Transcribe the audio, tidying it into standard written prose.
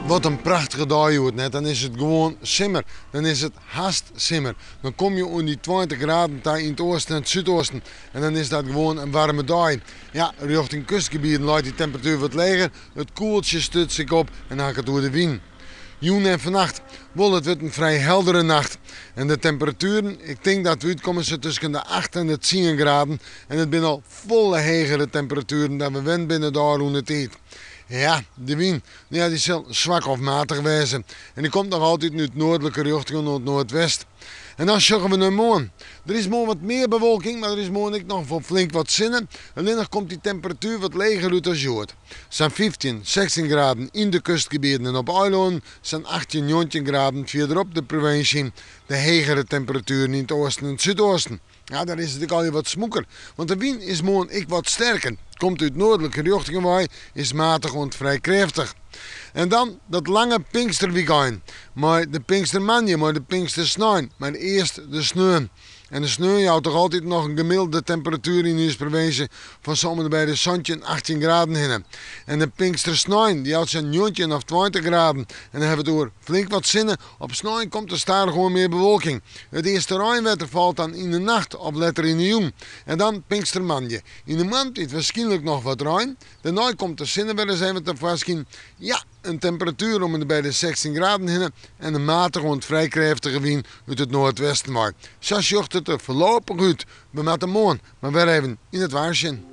Wat in prachtige dei hjoed, net? Dan is it gewoan simmer. Dan is it hast simmer. Dan komme je oan dy 20 graden ta yn it oasten en it súdoasten. En dan is dat gewoan in waarme dei. Ja, rjochting kustgebieten leit dy temperatuer wat leger. It koeltsje stuts ek op en dan ha ik it oer de wyn. Jûn en fannacht. Wol, it wurdt in frij heldere nacht. En de temperatueren, ik tink dat we útkomme sa tusken de 8 en de 10 graden. En it binne al folle hegere temperatueren dan we wend binne de ôfrûne tiid. Ja, de wyn, no ja, dy sil swak of matich wêze. En dy komt noch altyd út noardlike rjochtingen oant noardwest. En dan sjogge we nei moarn. Der is moarn wat mear bewolking, mar der is moarn ek noch wol flink wat sinne. Allinnich komt dy temperatuer wat leger út as hjoed. Sa'n 15, 16 graden yn de kustgebieten en op eilânnen, sa'n 18, 19 graden fierderop de provinsje. De hegere temperatueren yn it oasten en it súdoasten. Ja, dan is it ek allegear wat smûker, want de wyn is moarn ek wat sterker. Komt út noardlike rjochtingen wei, is matich oant frij krêftich. En dan dat lange Pinksterwykein, mei de Pinkstermoandei, mei de Pinkstersnein, mar earst de sneon. En de sneon jout toch altyd noch in gemiddelde temperatuer yn ús provinsje fan sa om en by de 17, 18 graden hinne. En de Pinkstersnein, dy jout sa'n 19 of 20 graden. En dan hawwe we it oer flink wat sinne. Op snein komt der stadichoan mear bewolking. It earste reinwetter falt dan yn de nacht of letter yn de jûn. En dan Pinkstermoandei. Yn de moarntiid wierskynlik noch wat rein. Dêrnei komt de sinne wer ris even tefoarskyn. Ja, in temperatuer om en by de 16 graden hinne en in matige oant frij krêftige wyn út it noardwesten wei. Sa sjocht it der foarlopich út. We moatte moarn mar wer even yn it waar sjen.